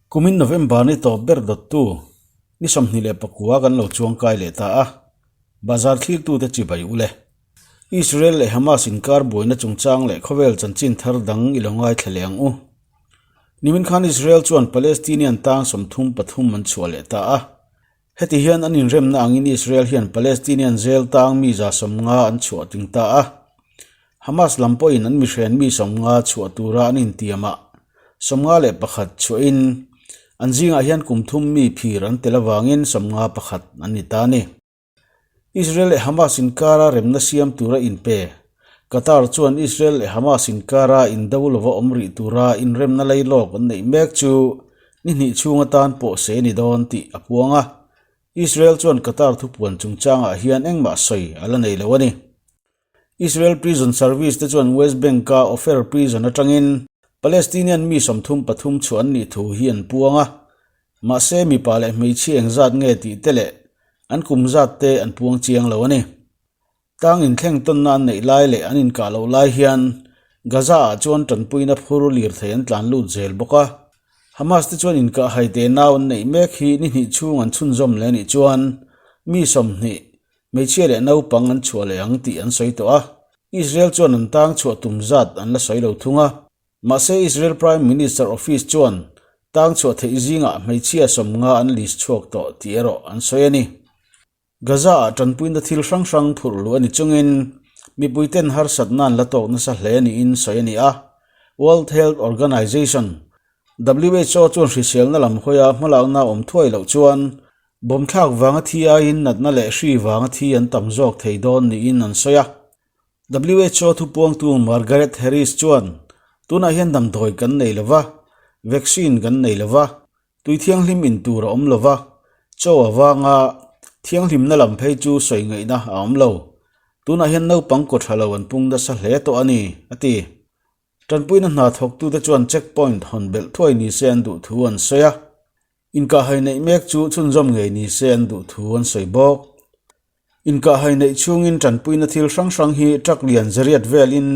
Kumin November ni tawp ber dawttu ni 29 kan lo chuangkai leh ta a, bazar thlirtute chibai u le. Israel leh Hamas inkar buaina chungchang leh khawvel chanchin thar dang i lo ngaithla leh ang u. Nimin khan Israel chuan Palestinian tang 33 an chhuah leh ta a. Heti hian an inremna angin Israel hian Palestinian jail tang mi 50 an chhuah ting ta a. Hamas lam pawhin an mihren mi 50 chhuah tura an intiam a, 51 chhuahin an zingah hian kum thum mi phir an tel avangin 51 an ni ta a ni. Israel leh Hamas inkara remna siam tura inpe, Qatar chuan Israel leh Hamas inkara indo lova awm rih tura inremna lei lawk an neih mek chu ni hnih chhung atan pawh se ni dawn tih a puang a. Israel chuan Qatar thupuan chungchangah hian engmah sawi a la nei lo a ni. Israel Prison Service te chuan West Bank-a Ofer Prison atangin Palestinian mi 33 chhuah an nih thu hi an puang a, mahse mipa leh hmeichhia engzat nge tih te leh an kum zat te an puang chiang lo a ni. Tang inthleng tawnna an neih lai leh an inkah loh lai hian Gaza-ah chuan tanpuina phur lirthei an tlan lut zel bawk a. Hamas te chuan inkah hai te nau an neih mek hi ni hnih chhung an chhunzawm leh a nih chuan mi 20 Hmeichhia leh naupang an chhuah leh ang tih an sawi tawh a, Israel chuan an tang chhuah tum zat an la sawi lo thung a. Mahse Israel Prime Minister Office chuan tang chhuah theih zingah hmeichhia 50 an list chhuak tawh tih erawh an sawi a ni. Gaza-ah tanpuina thil hrang hrang phurh luh a ni chungin mipuiten harsatna an la tawk nasa hle niin sawi a ni a. World Health Organization, WHO, chuan hriselna lam hawia hmalakna awm thuai loh chuan Bawmthlak vanga thi aiin natna leh hri vanga thi an tam zawk thei dawn niin an sawi a. WHO thupuangtu Margaret Harris chuan, Tunah hian damdawi kan nei lo va, vaccine kan nei lo va, tui thianghlim in tur a awm lo va, chaw avanga thianghlimna lam phei chu sawi ngaihna a awm lo. Tunah hian naupang kaw tha lo an pung nasa hle tawh a ni, a ti. Tanpuina hna thawktute chuan checkpoint hawn belh thuai ni se an duh thu an sawi a. Inkahhai neih mek chu chhunzawm ngei ni se an duh thu an sawi bawk. Inkahhai neih chhungin tanpuina thil hrang hrang hi truck lian zariat velin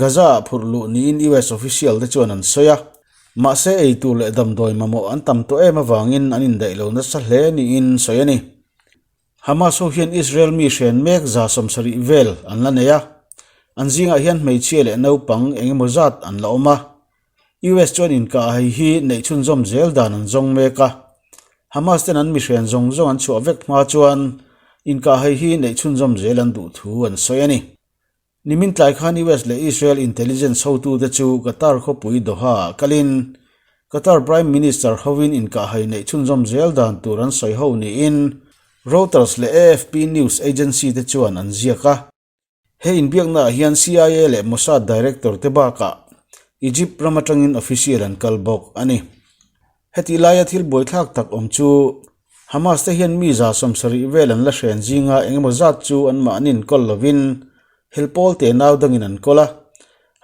Gaza-ah phurh luh niin US official te chuan an sawi a. Mahse ei tur leh damdawi mamawh an tam tawh em avangin an indaih lo nasa hle niin sawi a ni. Hamas ho hian Israel mi hren mek 70 vel an la nei a, an zingah hian hmeichhia leh naupang eng emaw zat an la awm a. US chuan inkah hei hi neih chhunzawm zel dan an zawng mek a, Hamas ten an mihren zawng zawng an chhuah vek hma chuan inkah hei hi neih chhunzawm zel an duh thu an sawi a ni. Nimin tlai khan US leh Israel intelligence hotute chu Qatar khawpui Doha-ah kalin Qatar Prime Minister hovin inkah hei neih chhunzawm zel dan tur an sawi ho niin Reuters leh AFP news agency te chuan an ziak a. He inbiaknaah hian CIA leh Mossad director te bakah Egypt ram atangin official an kal bawk a ni. Hetih laia thil buaithlak tak awm chu Hamas te hian mi 70 vel an la hren zinga engemaw zat chu anmahni inkawl lovin helpawl te nau dangin an kawl a.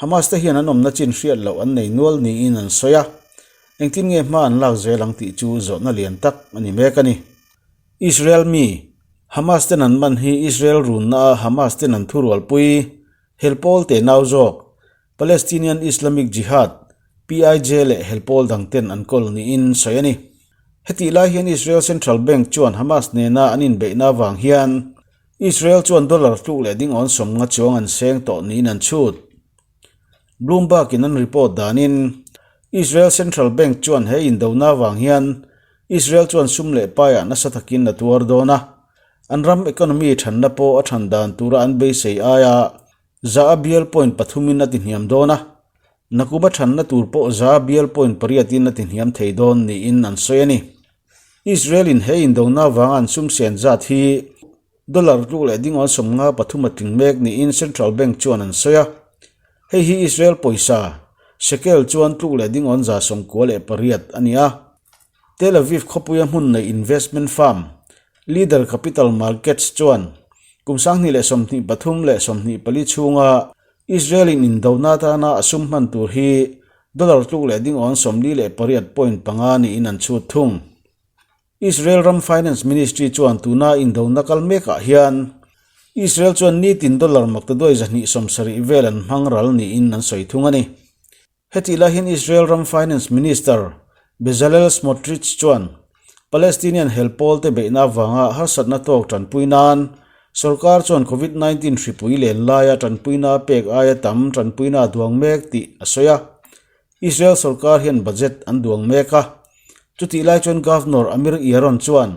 Hamas te hian an awmna chin hriat loh an nei nual niin an sawi a. Engtin nge hma an lak zel ang tih chu zawhna lian tak a ni mek a ni. Israel mi, Hamas ten an man hi Israel runna a Hamas ten an thurualpui, helpawl te nau zawk, Palestinian Islamic Jihad, PIJ, leh helpawl dang ten an kawl niin sawi a ni. Hetih lai hian Israel Central Bank chuan Hamas nena an inbeihna avang hian Israel chuan dollar tluk leh ding awn 50 chuang an seng tawh niin an chhut. Bloomberg in an report danin Israel Central Bank chuan he indona avang hian Israel chuan sum leh paiah nasa takin a tuar dawn a, an ram economy thanna pawh a than dan tura an beisei aia za a bial point pathumin a tihniam dawn a, nakuba thanna tur pawh za a bial point pariatin a tihniam thei dawn niin an sawi a ni. Israel-in he indona avanga an sum sen zat hi dollar tluk leh ding awn 53 a tling mek niin Central Bank chuan an sawi a. Hei hi Israel pawisa, shekel chuan tluk leh ding awn 98 a ni a. Tel Aviv khawpuia hmun nei investment firm, Leader Capital Markets chuan kum 2023 leh 24 chhunga Israel-in indona atana a sum hman tur hi dollar tluk leh ding awn 48.5 niin an chhut thung. Israel ram Finance Ministry chuan tuna indona kal mekah hian Israel chuan nitin dollar maktaduai 270 vel an hmang ral niin an sawi thung a ni. Hetih lai hian Israel ram Finance Minister Bezalel Smotrich chuan Palestinian hel pawlte beihna avanga harsatna tawk tanpui nan sorkar chuan Covid 19 hripui len laia tanpuina pek aia tam tanpuina a duang mek tih a sawi a. Israel sorkar hian budget an duang mek a. Chutih lai chuan Governor Amir Yaron chuan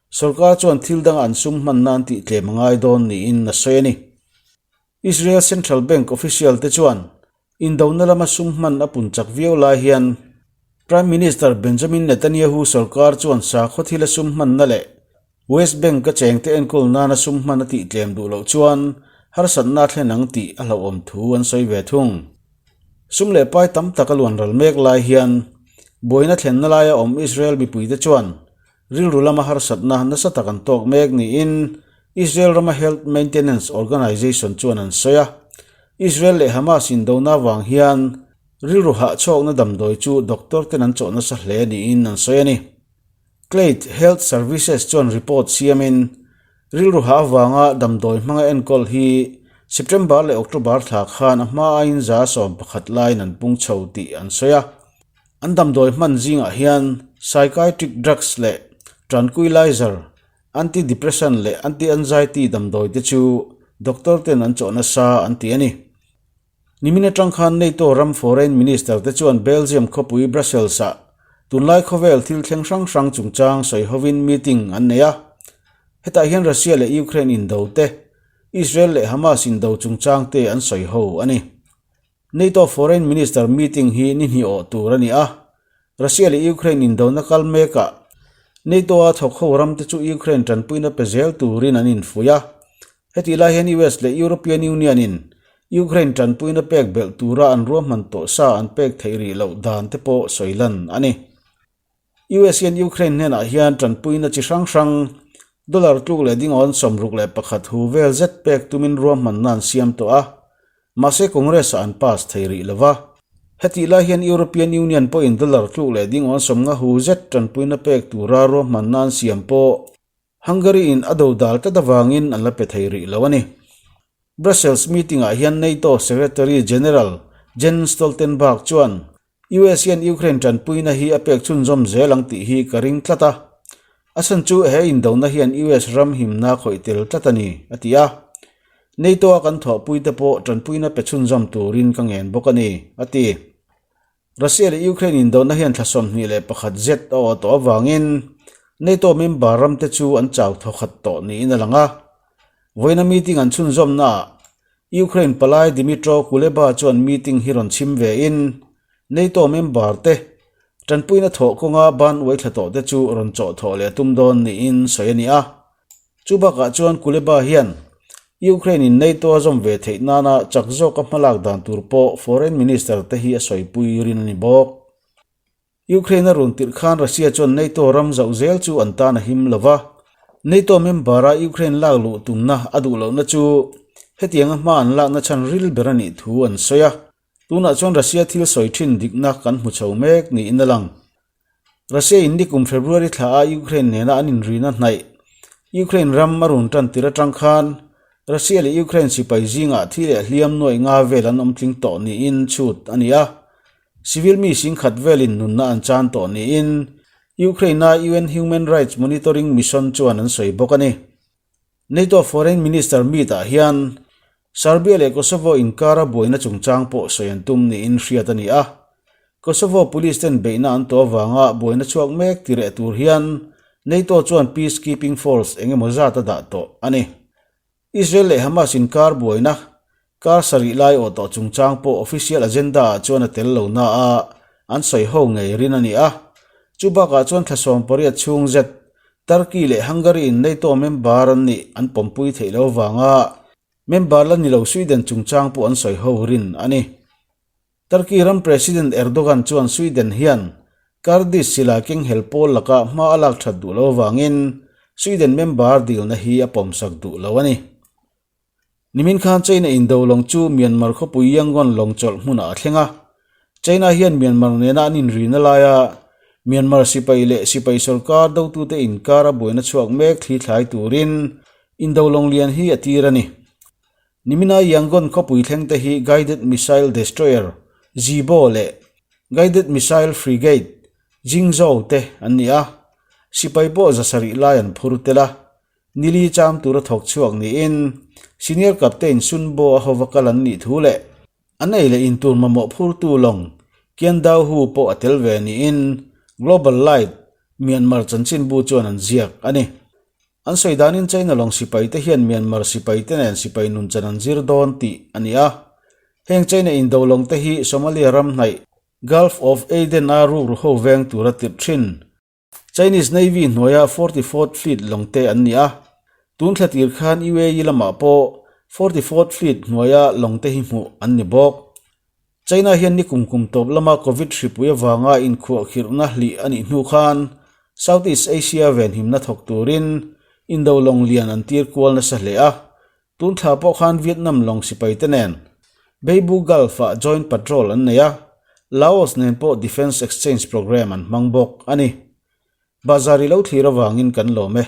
sorkar chuan thil danga an sum hman nan tih tlem a ngai dawn niin a sawi a ni. Israel Central Bank official te chuan indona lama sum hman a pun chak viau lai hian Prime Minister Benjamin Netanyahu sorkar chuan sakhaw thila sum hmanna leh West Bank a chengte enkawl nana sum hman a tih tlem duh loh chuan harsatna a thlen ang tih a hlauhawm thu an sawi ve thung. Sum leh pai tam tak a luan ral mek lai hian buaina thlenna laia awm Israel mipuite chuan Rilru lama harsatna nasa tak an tawk mek niin Israel rama Health Maintenance Organization chuan an sawi a. Israel leh Hamas indona avang hian rilru hahchhawkna damdawi chu doctor ten an chawh nasa hle niin an sawi a ni. Clade Health Services chuan report siamin rilru hah avanga damdawi hmanga enkawl hi September leh October thla khan a hma aiin 11% laiin an pung chho tih an sawi a. An damdawi hman zingah hian psychiatric drugs leh tranquilizer, anti-depression leh anti-anxiety damdawi te chu doctor ten an chawh nasa an ti a ni. Nimin atang khan NATO ram foreign minister te chuan Belgium khawpui Brussels-ah tunlai khawvel thil thleng hrang hrang chungchang sawi hovin meeting an nei a. Hetah hian Russia leh Ukraine indo te, Israel leh Hamas indo chungchang te an sawi ho a ni. NATO Foreign Minister meeting hi ni hnih awh tur a ni a, Russia leh Ukraine indona kal mekah NATO-a thawk ho ramte chu Ukraine tanpuina pe zel turin an infuih a. Hetih lai hian US leh European Union-in Ukraine tanpuina pek belh tura an ruahman tawh sa an pek theih rih loh dan te pawh sawi lan a ni. US hian Ukraine hnenah hian tanpuina chi hrang hrang dollar tluk leh dingawn 61 hu vel zet pek tumin ruahmanna an siam tawh a, mahse Congress-ah an pass thei rih lo va. Hetih lai hian European Union pawhin dollar tluk leh dingawn 50 hu zet tanpuina pek tura ruahmanna an siam pawh Hungary-in a dodal tlat avangin an la pe thei rih lo a ni. Brussels meeting-ah hian NATO Secretary General Jens Stoltenberg chuan US hian Ukraine tanpuina hi a pek chhunzawm zel ang tih hi ka ring tlat a, a chhan chu he indona hian US ram himna khawih tel tlat a ni, a ti a. NATO-a kan thawhpuite pawh tanpuina pe chhunzawm turin ka ngen bawk a ni, a ti. Russia leh Ukraine indona hian thla 21 zet a awh tawh avangin NATO member ramte chu an chau thawkhat tawh niin a lang a. Vawiina meeting an chhunzawmnaah Ukraine palai Dmytro Kuleba chuan meeting hi rawn chhim ve in, NATO member te tanpuina thawh kawnga ban uai thla tawh te chu rawn chawh thawh leh a tum dawn niin sawi a ni a. Chu bakah chuan Kuleba hian Ukraine in NATO a zawm ve theih nana chak zawka hmalak dan tur pawh foreign minister te hi a sawipui rin a ni bawk. Ukraine a run tirh khan Russia chuan NATO ram zauh zel chu an tan a him lo va, NATO member-a Ukraine lak luh tumna a duh lohna chu hetianga hma an lakna chhan ril ber a nih thu an sawi a. Tunah chuan Russia thil sawi thin dikna kan hmu chho mek niin a lang. Russia in nikum February thla a Ukraine nena an inrina hnaih Ukraine ram a run tan tir atang khan Russia leh Ukraine sipai zingah thi leh hliam nuaih nga vel an awm tling tawh niin chhut a ni a. Civil mi singkhat velin nunna an chan tawh niin Ukraine-a UN Human Rights Monitoring Mission chuan an sawi bawk a ni. NATO Foreign Minister meet-ah hian Serbia leh Kosovo inkara buaina chungchang pawh sawi an tum niin hriat a ni a. Kosovo police ten beihna an tawh avanga buaina chhuak mek ti reh tur hian NATO chuan peacekeeping force eng emaw zat a dah tawh a ni. Israel leh Hamas inkar buaina kar sarih lai awh tawh chungchang pawh official agenda ah chuan a tel lo na a, an sawi ho ngei rin a ni a. Chu bakah chuan thla 18 chhung zet Turkey leh Hungary in NATO member an nih an pawmpui theih lo avanga member la ni lo Sweden chungchang pawh an sawi ho rin a ni. Turkey ram President Erdogan chuan Sweden hian Kurdish silai kenghel pawl laka hma a lak that duh lo avangin Sweden member dilna hi a pawmsak duh lo a ni. Nimin khan China indo lawng chu Myanmar khawpui Yangon lawng chawlh hmunah a thleng a. China hian Myanmar nena an inrina laia Myanmar sipai leh sipai sorkar dotute inkar a buaina chhuak mek thli thlai turin indo lawng lian hi a tir a ni. Nimina Yangon khawpui thleng te hi Guided Missile Destroyer, Zibo leh Guided Missile Frigate, Jingzhou te an ni a, sipai pawh 700 lai an phur tel a, nili cham tura thawk chhuak niin Senior Captain Sun Bo a hova kal an nih thu leh an ei leh in tur mamawh phurtu lawng Kian Dao Hu pawh a tel ve niin Global Light Myanmar chanchinbu chuan an ziak a ni. An sawi danin China lawng sipai te hian Myanmar sipai te nen sipai nun chan an zir dawn tih a ni a. Heng China indo lawng te hi Somalia ram hnaih Gulf of Aden a rukru ho veng tura tirh thin Chinese Navy hnuaia Forty-fourth Fleet lawng te an ni a. Tun thla tir khan UAE lamah pawh Forty-fourth Fleet hnuaia lawng te hi hmuh an ni bawk. China hian ni kum kum tawp lama Covid hripui avanga inkhuahkhirhna hlih a nih hnu khan Southeast Asia venhimna thawk turin indo lawng lian an tir kual nasa hle a. Tun thla pawh khan Vietnam lawng sipai te nen Beibu Gulf-ah joint patrol an nei a, Laos nen pawh defence exchange programme an hmang bawk a ni. Bazar i lo thlir avangin kan lawm e.